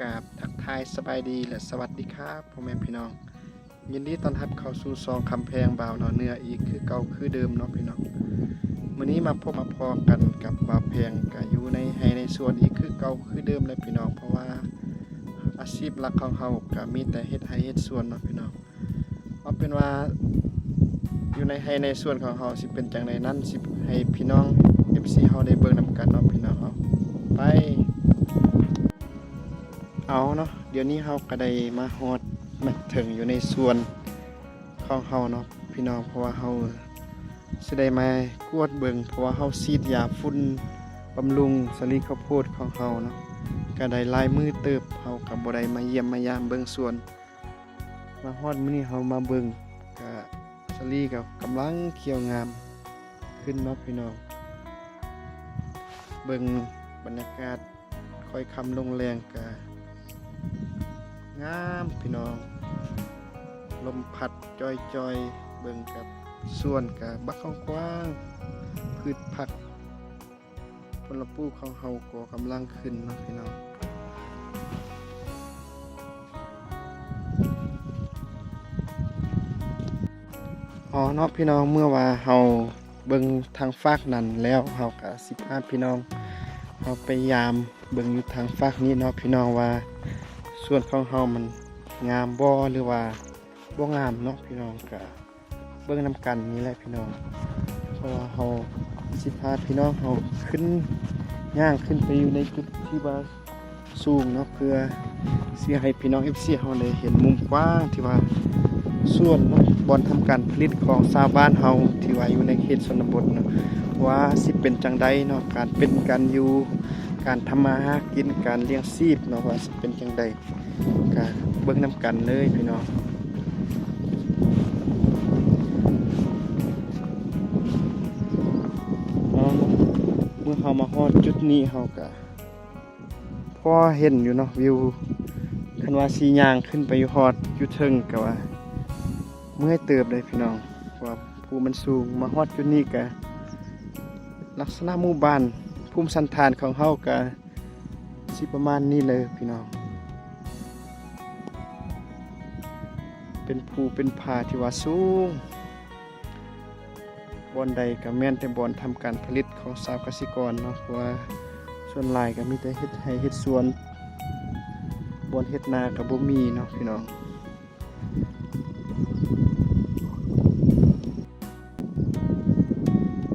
ກາບທັກທາຍສະບາຍດີ ແລະ ສະຫວັດດີຄັບ ພໍ່ແມ່ພີ່ນ້ອງ. ຍິນດີຕ້ອນຮັບເຂົ້າສູ່ຊ່ອງຄຳແພງບ່າວໜໍ່ເນື້ອອີກຄືເກົ່າຄືເດີມເນາະພີ່ນ້ອງ. ມື້ນີ້ມາພົບມາພໍ້ກັນກັບບ່າວແພງ ກະຢູ່ໃນໄຮ່ໃນສວນອີກຄືເກົ່າຄືເດີມແຫຼະພີ່ນ້ອງ, ເພາະວ່າອາຊີບຫຼັກຂອງເຮົາກະມີແຕ່ເຮັດໄຮ່ເຮັດສວນເນາະພີ່ນ້ອງ. ເອົາເປັນວ່າຢູ່ໃນໄຮ່ໃນສວນຂອງເຮົາຊິເປັນຈັ່ງໃດນັ້ນ ຊິໃຫ້ພີ່ນ້ອງເອັຟຊີເຮົາໄດ້ເບິ່ງນຳກັນເນາະພີ່ນ້ອງເນາະ. ໄປ. ເອົາເນາະ, ດຽວນີ້ເຮົາກະໄດ້ມາຮອດມາເຖິງຢູ່ໃນສວນຂອງເຮົາເນາະພີ່ນ້ອງ, ເພາະວ່າເຮົາຊິໄດ້ມາກວດເບິ່ງ ເພາະວ່າເຮົາສີດຢາຝຸ່ນບຳລຸງສາລີເຂົ້າໂພດຂອງເຮົາເນາະ, ກະໄດ້ຫຼາຍມື້ເຕີບ ເຮົາກະບໍ່ໄດ້ມາຢ້ຽມມາຢາມເບິ່ງສວນ. ມາຮອດມື້ນີ້ເຮົາມາເບິ່ງ ກະສາລີກະກຳລັງຂຽວງາມຂຶ້ນເນາະພີ່ນ້ອງ. ເບິ່ງບັນຍາກາດຄ່ອຍຄ່ຳລົງແລງກະງາມພີ່ນ້ອງ, ລົມພັດຈ່ອຍໆ, ເບິ່ງກັບສວນກະບັກກວ້າງໆ, ພືດຜັກ ຜົນລະປູກຂອງເຮົາກໍກຳລັງຂຶ້ນເນາະພີ່ນ້ອງ. ອໍເນາະພີ່ນ້ອງ, ເມື່ອວ່າເຮົາເບິ່ງທາງຟາກນັ້ນແລ້ວ ເຮົາກະຊິພາພີ່ນ້ອງເຮົາໄປຢາມເບິ່ງຢູ່ທາງຟາກນີ້ເນາະພີ່ນ້ອງ ວ່າສວນຂອງເຮົາມັນງາມບໍ່ ຫຼືວ່າບໍ່ງາມເນາະພີ່ນ້ອງ. ກະ ເບິ່ງນຳກັນນີ້ແຫຼະພີ່ນ້ອງ, ເພາະວ່າເຮົາຊິພາພີ່ນ້ອງເຮົາຂຶ້ນ ຍ່າງຂຶ້ນໄປຢູ່ໃນຈຸດທີ່ວ່າສູງເນາະ, ເພື່ອຊິໃຫ້ພີ່ນ້ອງເອັຟຊີເຮົາໄດ້ເຫັນມຸມກວ້າງທີ່ວ່າສວນເນາະ, ບ່ອນທຳການຜະລິດຂອງຊາວບ້ານເຮົາທີ່ວ່າຢູ່ໃນເຂດຊົນນະບົດເນາະ, ວ່າຊິເປັນຈັ່ງໃດເນາະ, ການເປັນການຢູ່, ການທຳມາຫາກິນ, ການລ້ຽງຊີບເນາະ, ວ່າຊິເປັນຈັ່ງໃດ. ກະເບິ່ງນຳກັນເລີຍພີ່ນ້ອງ. ເອົາ ເມື່ອເຮົາມາຮອດຈຸດນີ້ ເຮົາກະພໍເຫັນຢູ່ເນາະ ວິວ, ຄັນວ່າຊິຍ່າງຂຶ້ນໄປຮອດຢູ່ເທິງກະວ່າເມື່ອຍເຕີບເດ້ພີ່ນ້ອງ, ເພາະວ່າພູມັນສູງ. ມາຮອດຈຸດນີ້ກະລັກສະນະໝູ່ບ້ານ, ພູມສັນຖານຂອງເຮົາກະ ຊິປະມານນີ້ເລີຍພີ່ນ້ອງ, ເປັນພູເປັນຜາທີ່ວ່າສູງ, ບ່ອນໃດກະແມ່ນແຕ່ບ່ອນທຳການຜະລິດຂອງຊາວກະສິກອນເນາະ, ເພາະວ່າສ່ວນຫຼາຍກະມີແຕ່ເຮັດໄຮ່ເຮັດສວນ, ບ່ອນເຮັດນາກະບໍ່ມີເນາະພີ່ນ້ອງ.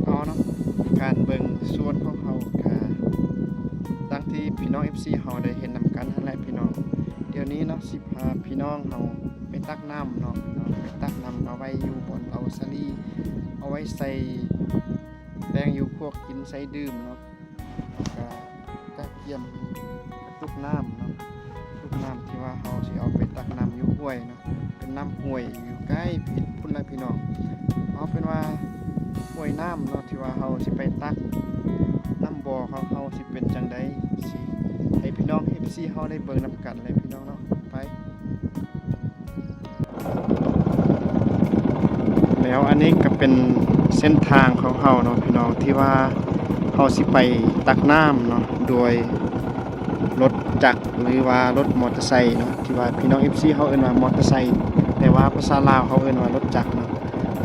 ເອົາເນາະ, ການເບິ່ງສວນຂອງເຮົາກະ ດັ່ງທີ່ພີ່ນ້ອງເອັຟຊີເຮົາໄດ້ເຫັນນຳກັນຫັ້ນແຫຼະພີ່ນ້ອງ. ດຽວນີ້ເນາະ ຊິພາພີ່ນ້ອງເຮົາໄປຕັກນ້ຳເນາະ, ໄປຕັກນ້ຳມາໄວ້ຢູ່ບ່ອນເອົາສາລີ ເອົາໄວ້ໃສ່ແປ້ງຢູ່ພວກກິນໃສ່ດື່ມເນາະ. ແລ້ວກະກະກຽມຕຸກນ້ຳເນາະ, ຕຸກນ້ຳທີ່ວ່າເຮົາຊິເອົາໄປຕັກນ້ຳຢູ່ຫ້ວຍເນາະ, ເປັນນ້ຳຫ້ວຍຢູ່ໃກ້ພຸ້ນແຫຼະພີ່ນ້ອງ. ເອົາເປັນວ່າຫ້ວຍນ້ຳເນາະ ທີ່ວ່າເຮົາຊິໄປຕັກນ້ຳບໍ່ຂອງເຮົາຊິເປັນຈັ່ງໃດ, ຊິໃຫ້ພີ່ນ້ອງເອັຟຊີເຮົາໄດ້ເບິ່ງນຳກັນແຫຼະພີ່ນ້ອງເນາະ. ໄປ. ແລ້ວອັນນີ້ກະເປັນເສັ້ນທາງຂອງເຮົາເນາະພີ່ນ້ອງ, ທີ່ວ່າເຮົາຊິໄປຕັກນ້ຳເນາະ ໂດຍລົດຈັກ ຫຼືວ່າລົດມໍເຕີໄຊເນາະ, ທີ່ວ່າພີ່ນ້ອງເອັຟຊີເຮົາເອີ້ນວ່າມໍເຕີໄຊ, ແຕ່ວ່າພາສາລາວເຮົາເອີ້ນວ່າລົດຈັກເນາະ.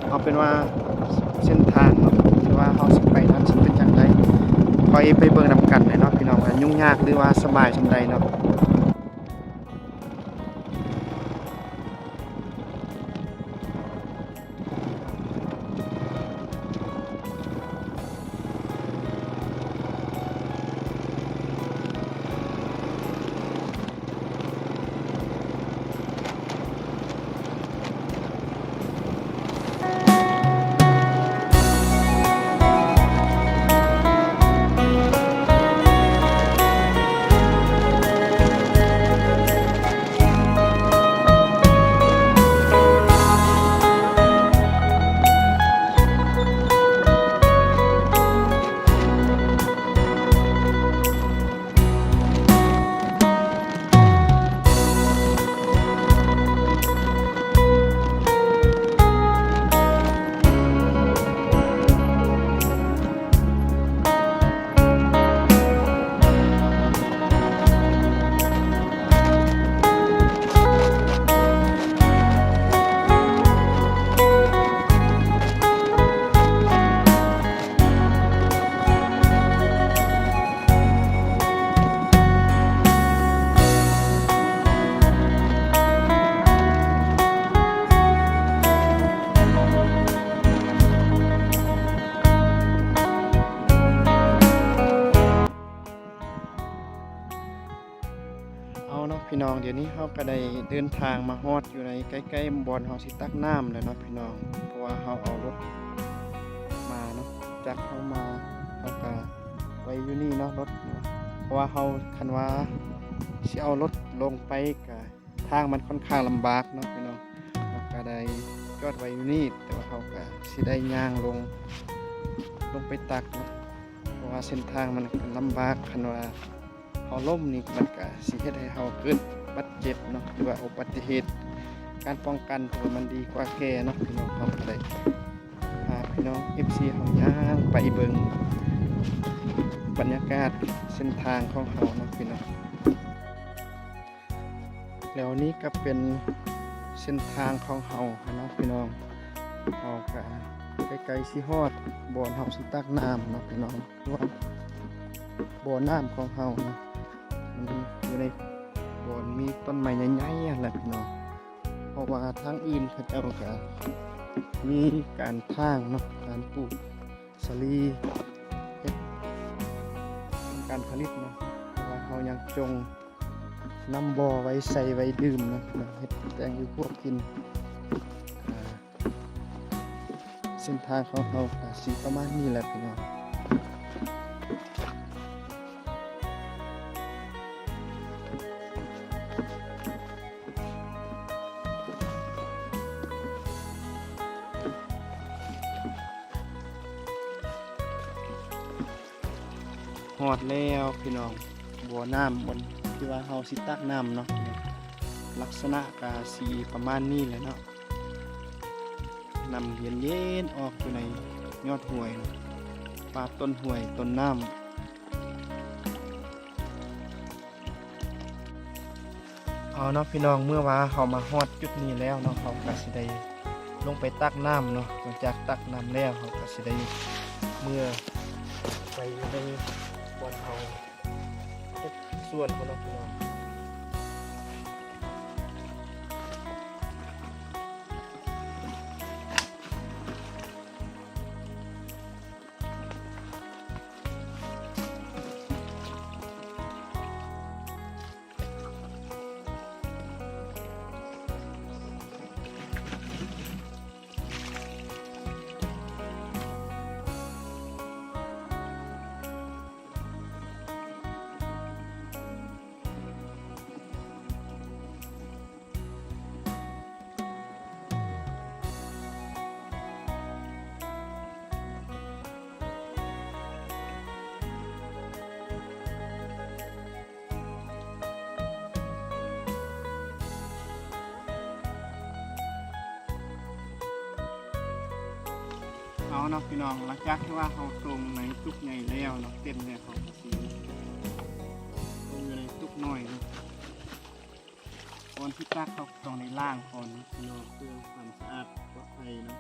ເອົາເປັນວ່າເສັ້ນທາງເນາະ ທີ່ວ່າເຮົາຊິໄປນັ້ນຊິເປັນຈັ່ງໃດ ຄ່ອຍໄປເບິ່ງນຳກັນເລີຍເນາະພີ່ນ້ອງ, ວ່າຫຍຸ້ງຍາກ ຫຼືວ່າສະບາຍສ່ຳໃດເນາະ. ເ ເອົາເນາະພີ່ນ້ອງ, ດຽວນີ້ເຮົາກໍໄດ້ເດີນທາງມາຮອດຢູ່ໃນໃກ້ໆບ່ອນເຮົາຊິຕັກນ້ຳແລ້ວເນາະພີ່ນ້ອງ, ເພາະວ່າເຮົາເອົາລົດມາເນາະ, ຈັກເຮົາມາ ເຮົາກໍໄວ້ຢູ່ນີ້ເນາະ ລົດ, ເພາະວ່າເຮົາ ຄັນວ່າຊິເອົາລົດລົງໄປກໍ ທາງມັນຄ່ອນຂ້າງລຳບາກເນາະພີ່ນ້ອງ, ເຮົາກໍໄດ້ຈອດໄວ້ຢູ່ນີ້, ແຕ່ວ່າເຮົາກໍຊິໄດ້ຍ່າງລົງ ລົງໄປຕັກເນາະ, ເພາະວ່າເສັ້ນທາງມັນກໍລຳບາກ, ຄັນວ່າເຮົາລົ້ມນີ້ ມັນກໍຊິເຮັດໃຫ້ເຮົາເກີດບາດເຈັບເນາະ ຫຼືວ່າອຸບັດຕິເຫດ, ການປ້ອງກັນຖືວ່າມັນດີກວ່າແກ່ເນາະພີ່ນ້ອງ. ເຮົາກໍໄດ້ພາພີ່ນ້ອງ ເອັຟຊີ ເຮົາຍ່າງໄປເບິ່ງບັນຍາກາດເສັ້ນທາງຂອງເຮົາເນາະພີ່ນ້ອງ. ແລ້ວນີ້ກໍເປັນເສັ້ນທາງຂອງເຮົາຫັ້ນເນາະພີ່ນ້ອງ, ເຮົາກໍໃກ້ໆຊິຮອດບ່ອນເຮົາຊິຕັກນ້ຳເນາະພີ່ນ້ອງ, ຄືວ່າບໍ່ນ້ຳຂອງເຮົາເນາະ ມັນຢູ່ໃນບ່ອນມີຕົ້ນໄມ້ໃຫຍ່ໆຫັ້ນແຫຼະພີ່ນ້ອງ, ເພາະວ່າທາງອື່ນເຂົາເຈົ້າກໍມີການຖາງເນາະ, ການປູກ ສາລີ ເຮັດການຜະລິດເນາະ, ເພາະວ່າເຮົາຍັງຈົ່ງນ້ຳບໍ່ໄວ້ໃຊ້ໄວ້ດື່ມເນາະ, ເຮັດແຕ່ງຢູ່ພວກກິນ. ອ່າ ເສັ້ນທາງຂອງເຮົາກໍຊິປະມານນີ້ແຫຼະພີ່ນ້ອງ. ຮອດແລ້ວພີ່ນ້ອງ, ບໍ່ນ້ຳບ່ອນທີ່ວ່າເຮົາຊິຕັກນ້ຳເນາະ, ລັກສະນະກະຊິປະມານນີ້ແຫຼະເນາະ, ນ້ຳເຢັນໆອອກຢູ່ໃນຍອດຫ້ວຍເນາະ, ປ່າຕົ້ນຫ້ວຍຕົ້ນນ້ຳ. ເອົາເນາະພີ່ນ້ອງ, ເມື່ອວ່າເຮົາມາຮອດຈຸດນີ້ແລ້ວເນາະ, ເຮົາກໍຊິໄດ້ລົງໄປຕັກນ້ຳເນາະ, ຫຼັງຈາກຕັກນ້ຳແລ້ວ ເຮົາກໍຊິໄດ້ເມືອໄປຢູ່ໃນບ່ອນເຮົາເຮັດສວນພຸ້ນເນາະພີ່ນ້ອງ. ເອົາເນາະພີ່ນ້ອງ, ຫຼັງຈາກທີ່ວ່າເຮົາຕົງໃນຕຸກໃຫຍ່ແລ້ວເນາະ, ເຕັມແລ້ວ ເຮົາກໍຊິຕົງຢູ່ໃນຕຸກນ້ອຍເນາະ. ກ່ອນທີ່ຕັກເຮົາຕ້ອງໄດ້ລ້າງກ່ອນເນາະພີ່ນ້ອງ, ເພື່ອຄວາມສະອາດປອດໄພເນາະ.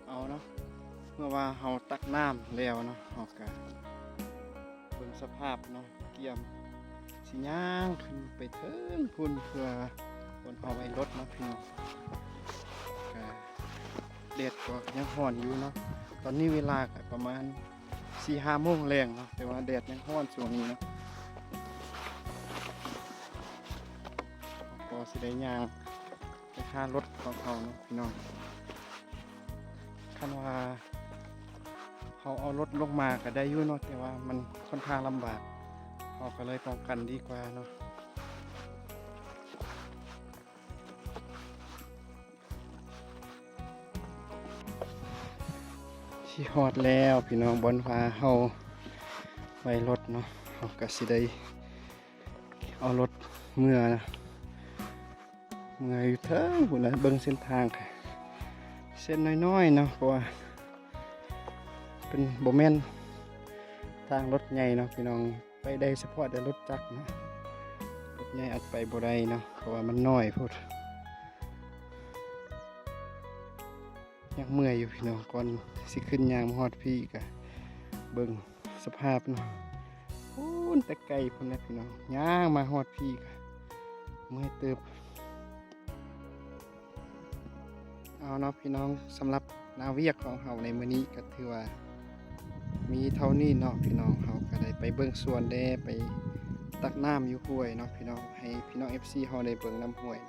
ເອົາເນາະ, ເມື່ອວ່າເຮົາຕັກນ້ຳແລ້ວເນາະ, ເຮົາກະເບິ່ງສະພາບເນາະ, ກຽມ ຊິຍ່າງຂຶ້ນໄປເທິງພຸ້ນ ເພື່ອບ່ອນເຮົາໄວ້ລົດເນາະພີ່ນ້ອງ. ກະແດດກໍຍັງຮ້ອນຢູ່ເນາະ. ຕອນນີ້ເວລາກໍປະມານສີ່ຫ້າໂມງແລງເນາະ, ແຕ່ວ່າແດດຍັງຮ້ອນຊ່ວງນີ້ເນາະ. ກໍຊິໄດ້ຍ່າງ ໄປຫາລົດຂອງເຮົາເນາະພີ່ນ້ອງ. ຄັນວ່າເຮົາເອົາລົດລົງມາກໍໄດ້ຢູ່ເນາະ, ແຕ່ວ່າມັນຄ່ອນຂ້າງລຳບາກ, ເຮົາກໍເລີຍປ້ອງກັນດີກວ່າເນາະ. ຊິຮອດແລ້ວພີ່ນ້ອງ, ບ່ອນວ່າເຮົາໄວ້ລົດເນາະ, ເຮົາກໍຊິໄດ້ເອົາລົດເມືອ ເມື່ອຢູ່ເທິງພຸ້ນນະ. ເບິ່ງເສັ້ນທາງ ເສັ້ນນ້ອຍໆເນາະ, ເພາະວ່າເປັນ ບໍ່ແມ່ນທາງລົດໃຫຍ່ເນາະພີ່ນ້ອງ, ໄປໄດ້ສະເພາະແຕ່ລົດຈັກເນາະ, ລົດໃຫຍ່ອາດໄປບໍ່ໄດ້ເນາະ ເພາະວ່າມັນນ້ອຍໂພດ. ຍັງເມື່ອຍຢູ່ພີ່ນ້ອງ, ກ່ອນຊິຂຶ້ນຍ່າງມາຮອດພີ້ກະເບິ່ງສະພາບເນາະ, ພຸ້ນແຕ່ໄກພຸ້ນແຫຼະພີ່ນ້ອງ, ຍ່າງມາຮອດພີ້ກະເມື່ອຍເຕີບ. ເອົາເນາະພີ່ນ້ອງ, ສຳລັບໜ້າວຽກຂອງເຮົາໃນມື້ນີ້ກະຖືວ່າມີເທົ່ານີ້ເນາະພີ່ນ້ອງ. ເຮົາກະໄດ້ໄປເບິ່ງສວນແດ່, ໄປຕັກນ້ຳຢູ່ຫ້ວຍເນາະພີ່ນ້ອງ, ໃຫ້ພີ່ນ້ອງເອັຟຊີເຮົາໄດ້ເບິ່ງນ້ຳຫ້ວຍ.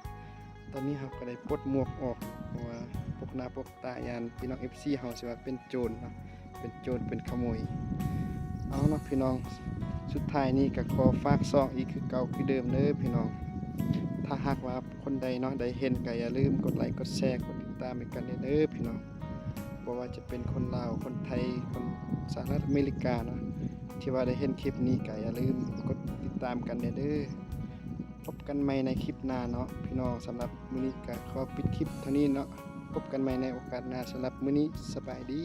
ຕອນນີ້ເຮົາກໍໄດ້ປົດໝວກອອກ ເພາະວ່າປົກໜ້າປົກຕາ ຢ້ານພີ່ນ້ອງເອັຟຊີເຮົາຊິວ່າເປັນໂຈນເນາະ, ເປັນໂຈນເປັນຂະໂມຍ. ເອົາເນາະພີ່ນ້ອງ, ສຸດທ້າຍນີ້ກໍຂໍຝາກຊ່ອງອີກຄືເກົ່າຄືເດີມເດີພີ່ນ້ອງ. ຖ້າຫາກວ່າຄົນໃດເນາະ ໄດ້ເຫັນກໍຢ່າລືມກົດໄລກ໌ ກົດແຊ ກົດຕິດຕາມໃຫ້ກັນແດ່ເດີພີ່ນ້ອງ. ບໍ່ວ່າຈະເປັນຄົນລາວ ຄົນໄທ ຄົນສະຫະລັດອາເມລິກາເນາະ ທີ່ວ່າໄດ້ເຫັນຄລິບນີ້ກໍຢ່າລືມກົດຕິດຕາມກັນແດ່ເດີ. ພົບກັນໃໝ່ໃນຄລິບໜ້າເນາະພີ່ນ້ອງ. ສຳລັບມື້ນີ້ກໍຂໍປິດຄລິບເທົ່ານີ້ເນາະ, ພົບກັນໃໝ່ໃນໂອກາດໜ້າ. ສຳລັບມື້ນີ້ສະບາຍດີ.